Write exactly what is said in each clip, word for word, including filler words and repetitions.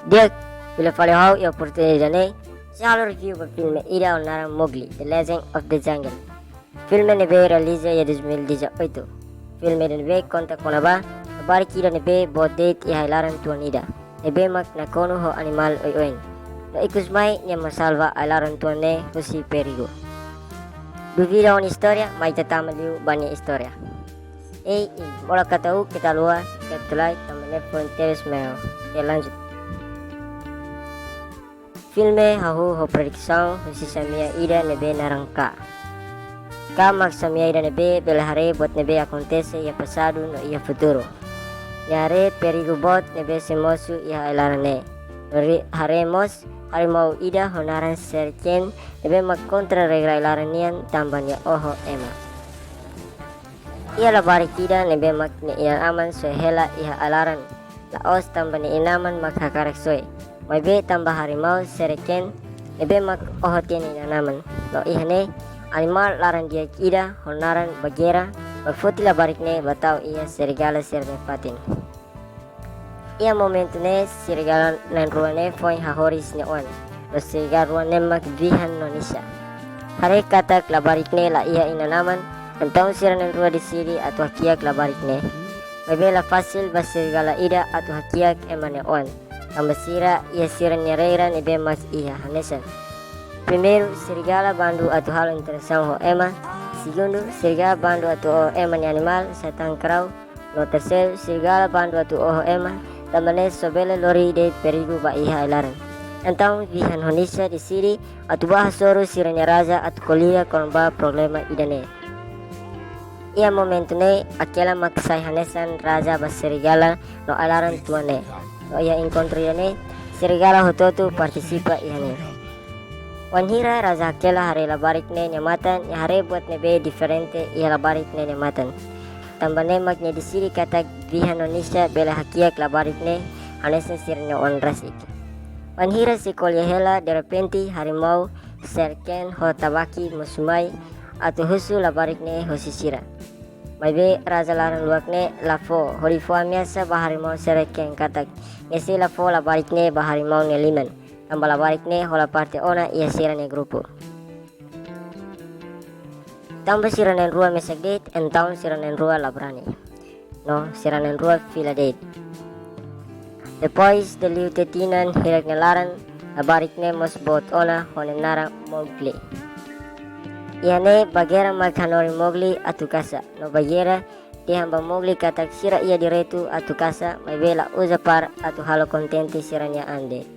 Di'ak, fila fali ho ha'u iha oportunidade ida-ne'e, sei halo review ba filme ida ho naran Mowgli, The Legend of the Jungle. Filme ne'ebé realiza iha dois mil e dezoito. Filme ida ne'ebé konta kona-ba labarik ida ne'ebé boot de'it iha ai-laran tuan ida, ne'ebé mak nakonu ho animál oioin. No ikus mai nia mak salva ai-laran tuan ne'e husi perigu. Dúvida ho nia istória, mai ita tama liu ba nia istória. Ei, ei, bola kata u kita lua, kita tulai, tanba ne'e foin tebes meo. Oke, lanjut. Filme hahú ho predisaun husi samea ida ne'ebé naran Kaa. Kaa mak samea ida ne'ebé bele haree buat ne'ebé akontese iha pasadu no iha futuru. Nia haree perigu boot ne'ebé sei mosu iha ai-laran ne'e. No ri-, haree mós harimau ida ho naran Shere Khan ne'ebé mak kontra regra ai-laran nian tanba nia oho ema. Iha labarik ida ne'ebé mak nia inan-aman soe hela iha ai-laran. La'ós tanba nia inan-aman mak hakarak soe, maibé tanba harimau Shere Khan ne'ebé mak oho tiha nia inan-aman. No iha ne'e, animál laran-di'ak ida ho naran Bagheera mak foti labarik ne'e ba tau iha serigala sira-nia fatin. Iha momentu ne'e, serigala na'in-rua ne'e foin hahoris nia oan. No serigala rua ne'e mak Vihan no Nisha. Haree katak labarik ne'e la iha inan-aman, entaun sira na'in-rua deside atu hakiak labarik ne'e. Maibé la fasil ba serigala ida atu hakiak ema nia oan, tanba sira iha sira-nia regra ne'ebé mak iha hanesan: primeiru, serigala bandu atu halo interasaun ho ema. Segundu, serigala bandu atu oho ema nia animál, sai tan karau. No terseiru, serigala bandu atu oho ema, tanba ne'e só bele lori de'it perigu ba iha ai-laran. Entaun, Vihan ho Nisha deside atu bá hasoru sira-nia raja atu ko'alia kona-ba problema ida-ne'e. Iha momentu ne'e, Akela mak sai hanesan raja ba serigala no ai-laran tuan ne'e. No iha enkontru ida-ne'e, serigala hotu-hotu partisipa iha ne'e. Wainhira raja Akela haree labarik ne'e nia matan, nia haree buat ne'ebé diferente iha labarik ne'e nia matan. Tanba ne'e mak nia deside katak Vihan no Nisha bele hakiak labarik ne'e hanesan sira-nia oan rasik. Wainhira sei ko'alia hela, derrepente harimau Shere Khan ho Tabaqui mosu mai atu husu labarik ne'e husi sira. Maibé raja laran luak ne'e la fó, hodi fó ameasa ba harimau Shere Khan katak nia sei la fó labarik ne'e ba harimau nia liman, tanba labarik ne'e hola parte ona iha sira-nia grupu. Tanba sira na'in-rua mesak de'it, entaun sira na'in-rua la brani. No sira na'in-rua fila de'it. Depois de liu tiha tinan hirak nia laran, labarik ne'e mós boot ona ho nia naran Mowgli. Iha ne'e Bagheera mak hanorin Mowgli atu kasa. No Bagheera dehan ba Mowgli katak sira iha direitu atu kasa, maibé la uza par atu halo kontente sira-nia an de'it.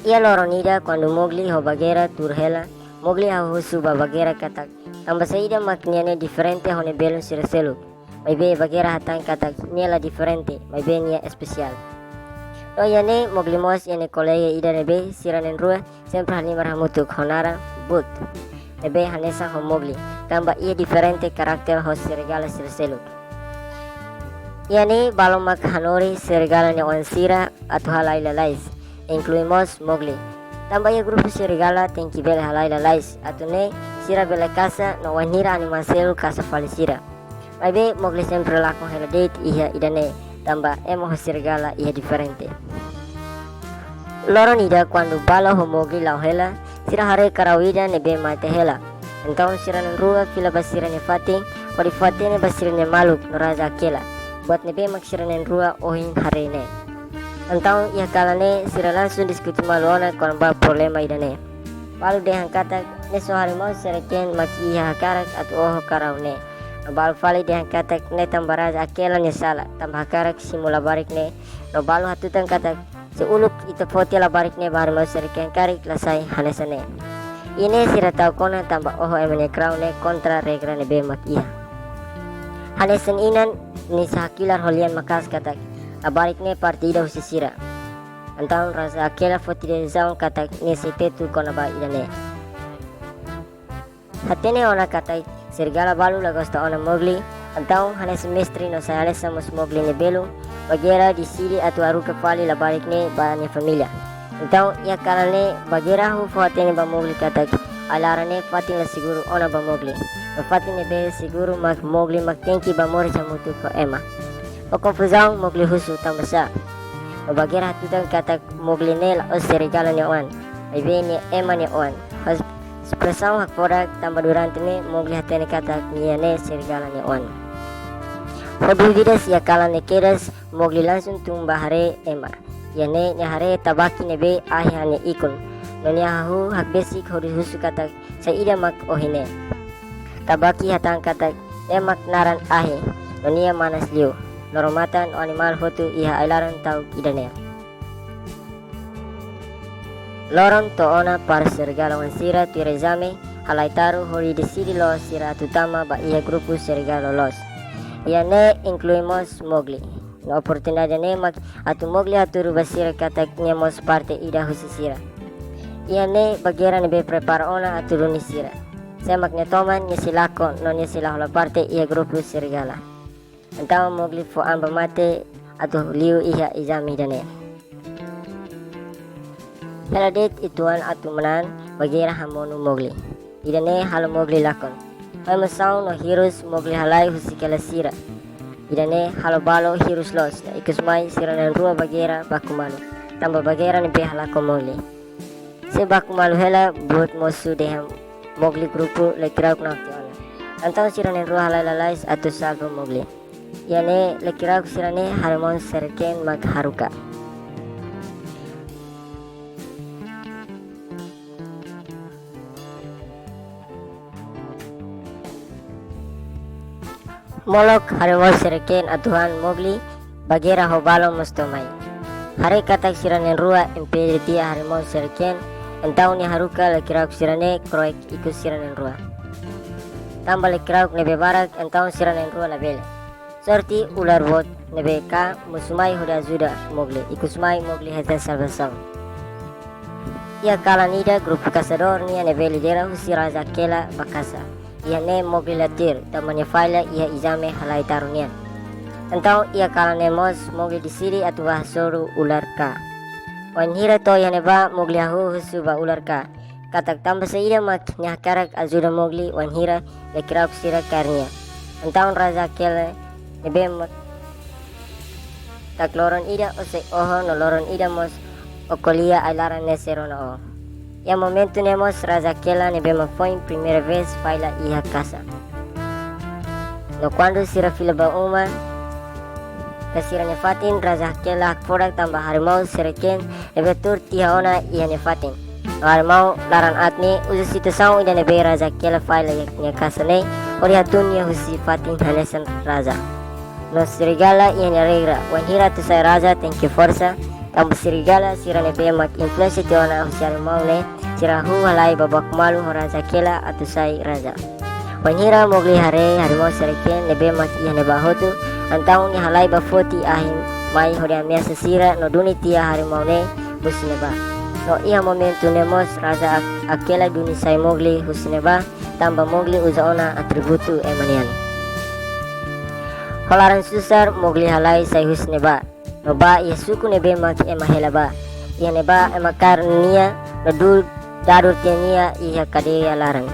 Iha loron ida, kuandu Mowgli ho Bagheera tuur hela, Mowgli hahú husu ba Bagheera katak tanba saida mak nia ne'e diferente ho nia belun sira seluk. Maibé Bagheera hatán katak nia la diferente, maibé nia espesiál. No iha ne'e Mowgli mós iha nia kolega ida ne'ebé sira na'in-rua sempre halimar hamutuk ho naran Bhoot, ne'ebé hanesan ho Mowgli, tanba iha diferente karakter ho serigala sira seluk. Iha ne'e balun mak hanorin serigala nia oan sira atu halai lalais, inklui mós Mowgli. Tanba iha grupu serigala tenke bele halai lalais, atu nune'e sira bele kasa no wainhira animál seluk kasa fali sira. Maibé Mowgli sempre lakon hela de'it iha ida-ne'e, tanba ema ho serigala iha diferente. Loron ida kuandu Baloo ho Mowgli la'o hela, sira haree karau ida ne'ebé mate hela. Entaun sira na'in-rua fila ba sira-nia fatin, hodi fó-hatene ba sira-nia maluk no raja Akela buat ne'ebé mak sira na'in-rua ohin haree ne'e. Entaun iha kalan ne'e sira langsung diskute malu ona kona-ba problema ida-ne'e. Baloo dehan katak ne'e só harimau Shere Khan mak iha hakarak atu oho karau ne'e. No Baloo fali dehan katak ne'e tanba raja Akela nia sala, tanba hakarak simu labarik ne'e. No Baloo hatutan katak se uluk ita fó tiha labarik ne'e ba harimau Shere Khan karik la sai hanesan ne'e. Iha ne'e sira ta'uk ona tanba oho ema nia karau ne'e kontra regra ne'ebé mak iha. Hanesan inan, Nisha hakilar ho lian maka'as katak labarik ne'e parte ida husi sira. Entaun raja Akela foti desizaun katak nia sei tetu kona-ba ida-ne'e. Hatene ona katak serigala balu la gosta ona Mowgli, entaun hanesan mestre no sai hanesan mós Mowgli nia belun, Bagheera deside atu haruka fali labarik ne'e ba nia família. Entaun iha kalan ne'e Bagheera hahú fó-hatene ba Mowgli katak ai-laran ne'e fatin la seguru ona ba Mowgli. No fatin ne'ebé seguru mak Mowgli mak tenke bá moris hamutuk ho ema. Ho konfuzaun Mowgli husu tanbasá. No Bagheera hatutan katak Mowgli ne'e la'ós serigala nia oan, maibé nia ema nia oan. Ho espresaun hakfodak tanba durante ne'e Mowgli hatene katak nia ne'e serigala nia oan. Ho dúvidas iha kalan ne'e kedas, Mowgli langsung tun ba haree ema. Iha ne'e nia haree tabaki ne'ebé ahi ha'u-nia ikun. No nia hahú hakbesik hodi husu katak saida mak ohin ne'e. Tabaki hatán katak ne'e mak naran ahi, no nia manas liu. Loro-matan no animál hotu iha ai-laran ta'uk ida-ne'e. Loron to'o ona para serigala oan sira tuir ezame, halai taru hodi deside loos sira atu tama ba iha grupu serigala loloos. Iha ne'e inklui mós Mowgli. No oportunidade ne'e mak atu Mowgli hatudu ba sira katak nia mós parte ida husi sira. Iha ne'e Bagheera ne'ebé prepara ona atu duni sira. Sé mak nia toman, nia sei lakon no nia sei la hola parte iha grupu serigala. Entaun Mowgli fó an ba mate atu liu iha ezame ida-ne'e. Hela de'it uitoan atu manán, Bagheera hamonu Mowgli. Ida-ne'e halo Mowgli lakon. Ho emosaun no hirus Mowgli halai husik hela sira. Ida-ne'e halo Baloo hirus loos, no ikus mai sira na'in-rua Bagheera baku malu. Tanba Bagheera ne'ebé halakon Mowgli. Sei baku malu hela buat mosu dehan Mowgli grupu lekirauk na'ok tiha ona. Entaun sira na'in-rua halai lalais atu salva Mowgli. Iha ne'e lekirauk sira-ne'e harimau Shere Khan mak haruka. Molok harimau Shere Khan atu han Mowgli, Bagheera ho Baloo mós to'o mai. Haree katak sira na'in-rua impede tiha harimau Shere Khan, entaun nia haruka lekirauk sira-ne'e kro'ek ikus sira na'in-rua. Tanba lekirauk ne'ebé barak, entaun sira na'in-rua labele. Sorte ular boot ne'ebé ka mosu mai hodi ajuda Mowgli, ikus mai Mowgli hetan salvasaun. Iha kalan ida grupu kasadór nian ne'ebé lidera husi Raja Akela bá kasa. Iha ne'e Mowgli la tuir, tanba nia falla iha ezame halai taru nian. Entaun iha kalan ne'e mós Mowgli deside atu bá hasoru ular ka. Wainhira to'o iha ne'ebá Mowgli hahú husu ba ular ka katak tanba saida mak nia hakarak ajuda Mowgli wainhira lekirauk sira kaer nia. Entaun Raja Akela ne'ebé mak tak loron ida ó sei oho no loron ida mós ó ko'alia ai-laran ne'e sei rona ó. Iha momentu ne'e mós Raja Akela ne'ebé mak foin primeira vez falla iha kasa. No kuandu sira fila ba uma, ba sira-nia fatin, Raja Akela hakfodak tanba harimau Shere Khan ne'ebé tuur tiha ona iha nia fatin. No harimau laran aat ne'e uza situasaun ida ne'ebé Raja Akela falla iha nia kasa ne'e hodi hatún nia husi fatin hanesan raja. No serigala iha nia regra, wainhira atu sai raja tenke forsa, tanba serigala sira ne'ebé mak influénsia tiha ona husi harimau ne'e, sira hahú halai ba baku malu ho Raja Akela atu sai raja. Wainhira Mowgli haree harimau Shere Khan ne'ebé mak iha ne'ebá hotu, entaun nia halai ba foti ahi mai hodi ameasa sira no duni tiha harimau ne'e husi ne'ebá. No iha momentu ne'e mós Raja Ak-, Akela duni sai Mowgli husi ne'ebá, tanba Mowgli uza ona atributu ema nian. Ho laran susar Mowgli halai sai husi ne'ebá no bá iha suku ne'ebé mak ema hela bá. Iha ne'ebá ema kaer nia no duul dadur tiha nia iha kadeia laran.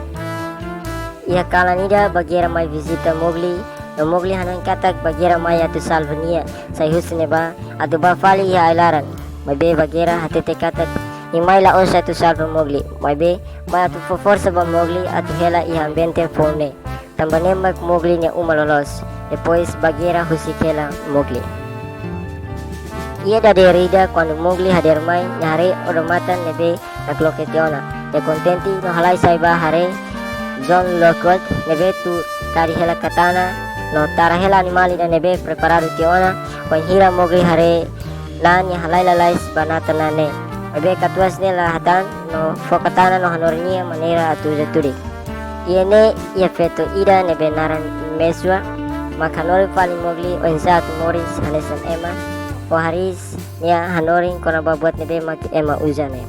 Iha kalan ida Bagheera mai vizita Mowgli, no Mowgli hanoin katak Bagheera mai atu salva nia sai husi ne'ebá, atu bá fali iha ai-laran. Maibé Bagheera hatete katak nia mai la'ós atu salva Mowgli, maibé mai atu fó forsa ba Mowgli atu hela iha ambiente foun ne'e. Tanba ne'e mak Mowgli nia uma loloos. Depois Bagheera husik hela Mowgli. Iha dadeer ida kuandu Mowgli hadeer mai, nia haree odamatan ne'ebé nakloke tiha ona. Nia kontente no halai sai bá haree John Lockhart ne'ebé tuur kari hela katana no tara hela animál ida ne'ebé preparadu tiha ona. Wainhira Mowgli haree, nia halai lalais ba natana ne'e. Maibé katuas ne'e la hatán no fó katana no hanorin nia maneira atu uza tudik. Iha ne'e iha feto ida ne'ebé naran Mesua mak hanorin fali Mowgli oinsá atu moris hanesan ema, ho hariis nia hanorin kona-ba buat ne'ebé mak ema uza ne'e.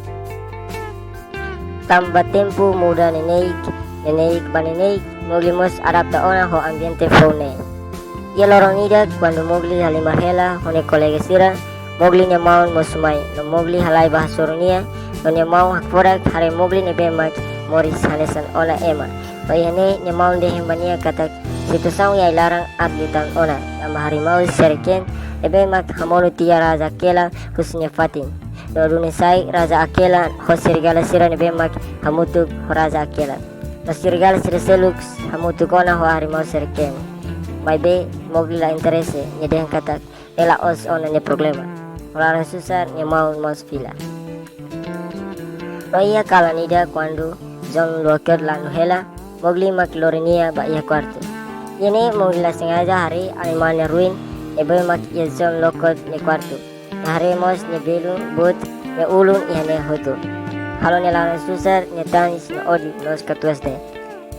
Tanba tempu muda neineik, neineik ba neineik, Mowgli mós adapta ona ho ambiente foun ne'e. Iha loron ida, kuandu Mowgli halimar hela ho nia kolega sira, Mowgli nia maun mosu mai, no Mowgli halai bá hasoru nia, no nia maun hakfodak haree Mowgli ne'ebé mak moris hanesan ona ema. No iha ne'e nia maun dehan ba nia katak situasaun iha ai-laran aat liután ona, tanba harimau Shere Khan ne'ebé mak hamonu tiha Raja Akela husi nia fatin. No duni sai Raja Akela ho serigala sira ne'ebé mak hamutuk ho Raja Akela. No serigala sira seluk hamutuk ona ho harimau Shere Khan. Maibé Mowgli la interese, nia dehan katak ne'e la'ós ona nia problema. Ho laran susar nia maun mós fila. No iha kalan ida kuandu John Lockhart lanu hela, Mowgli mak lori nia ba iha kuartu. Iha ne'e Mowgli la sengaja haree animál nia ruin ne'ebé mak iha John Lockhart nia kuartu. Nia haree mós nia belun boot, nia ulun iha ne'e hotu. Halo nia laran susar, nia tanis, nia ódiu loos katuas ne'e.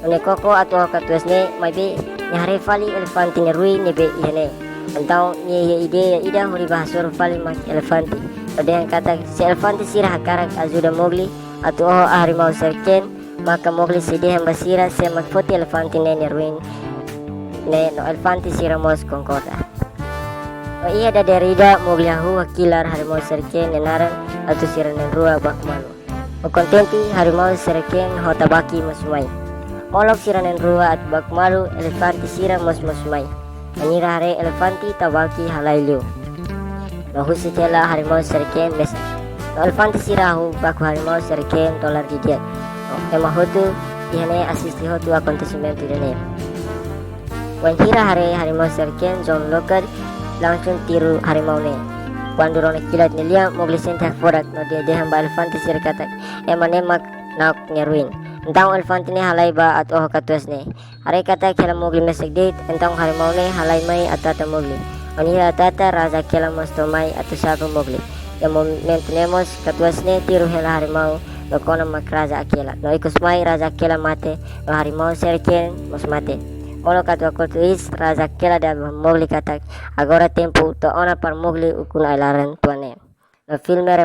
No nia koko atu oho katuas ne'e, maibé nia haree fali elefante nia ruin ne'ebé iha ne'e. Entaun nia iha ideia ida hodi bá hasoru fali mak elefante. No dehan katak se elefante sira hakarak ajuda Mowgli atu oho harimau Shere Khan, maka Mowgli sei dehan ba sira sé mak foti elefante ne'e nia ruin ne'e, no elefante sira mós konkorda. No iha dadeer ida Mowgli hahú hakilar harimau Shere Khan nia naran atu sira na'in-rua baku malu. No kontente harimau Shere Khan ho Tabaqui mosu mai. Molok sira na'in-rua atu baku malu, elefante sira mós mosu mai. Bainhira haree elefante, Tabaqui halai liu. No husik hela harimau Shere Khan mesak. No elefante sira hahú baku harimau Shere Khan to'o lar didi'ak. No ema hotu iha ne'e asiste hotu akontesimentu ida-ne'e. Bainhira haree harimau Shere Khan, John Lockhart langsung tiru harimau ne'e. Kuandu rona kilat nia lian, Mowgli sente hakfodak no nia dehan ba elefante sira katak ema ne'e mak na'ok nia ruin. Entaun elefante ne'e halai bá atu oho katuas ne'e. Haree katak hela Mowgli mesak de'it, entaun harimau ne'e halai mai atu tata Mowgli. Bainhira atu tata, Raja Akela mós to'o mai atu salva Mowgli. Iha momentu ne'e mós katuas ne'e tiru hela harimau no kona mak Raja Akela. No ikus mai Raja Akela mate, no harimau Shere Khan mós mate. Molok atu hakotu iis, Raja Akela dehan ba Mowgli katak agora tempu to'o ona para Mowgli ukun ai-laran tuan ne'e. No filme